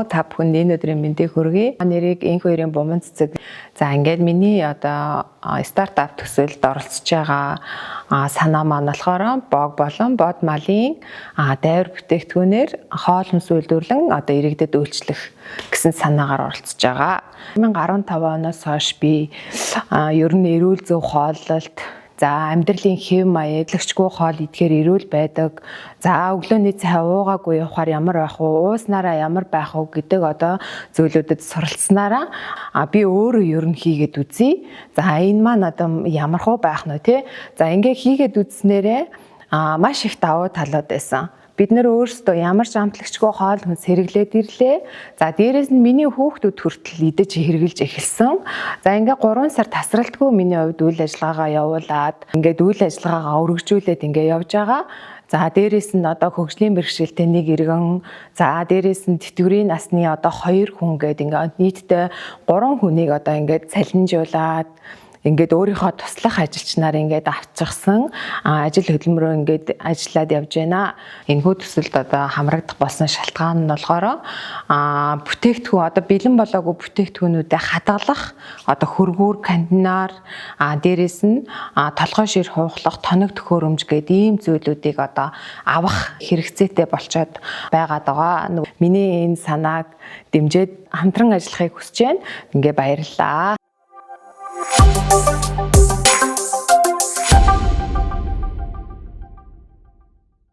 уу? Та бүхэнд энэ өдрийн мэндийг хүргэе. Нэрийг Энх хоёрын буман цэцэг. За, ингээд миний одоо стартап төсөлд оролцож байгаа санаа маань болохоор бог болон бод малын дайвар бүтээгдэхүүнээр хоол хүнс үйлдвэрлэн одоо иргэдэд үйлчлэх гэсэн санаагаар оролцож байгаа. 2015 оноос хойш би ер нь эрүүл зөв хооллолт, за, амьдралын хэв маяг, лэгчгүй хоол идэхээр эрүүл байдаг. За, өглөөний цай уугаагүй явахаар ямар байх вэ? Ууснараа ямар байх вэ гэдэг одоо зүйлүүдэд суралцсанараа би өөрөө ер нь хийгээд үзье. За, энэ маань одоо ямар хуу байх нь вэ, те? За, ингээ хийгээд үзснээрээ маш их давуу талууд байсан. Бид нэр өөрсдөө ямар ч амтлагчгүй хоол хүнс хэрэглээд ирлээ. За, дээрээс нь миний хүүхдүүд хүртэл идэж хэрэглэж эхэлсэн. За, ингээ 3 сар тасралтгүй миний хувьд үйл ажиллагаагаа явуулаад, ингээд үйл ажиллагаагаа өргөжүүлээд ингээ явж байгаа. За, дээрээс нь одоо хөгжлийн бэрхшээлтэй нэг иргэн, за, дээрээс нь тэтгэврийн насны одоо хоёр хүн гээд ингээ нийтдээ 3 хүнийг одоо ингээд цалинжуулаад, ингээд өөрийнхөө туслах ажилчнаар ингээд авчихсан, ажил хөдөлмөрөө ингээд ажиллаад явж байна. Энэхүү төсөлд одоо хамрагдах болсон шалтгаан нь болохоор бүтээгдэхүүн одоо бэлэн болоогүй бүтээгдэхүүнүүдэд хадгалах одоо хөргүүр контейнер, дээрээс нь толгой шир хуухлах тоног төхөөрөмж гээд ийм зүйлүүдийг одоо авах хэрэгцээтэй болчоод байгаад байгаа. Миний энэ санааг дэмжиж хамтран ажиллахыг хүсэж байна. Ингээ баярлалаа.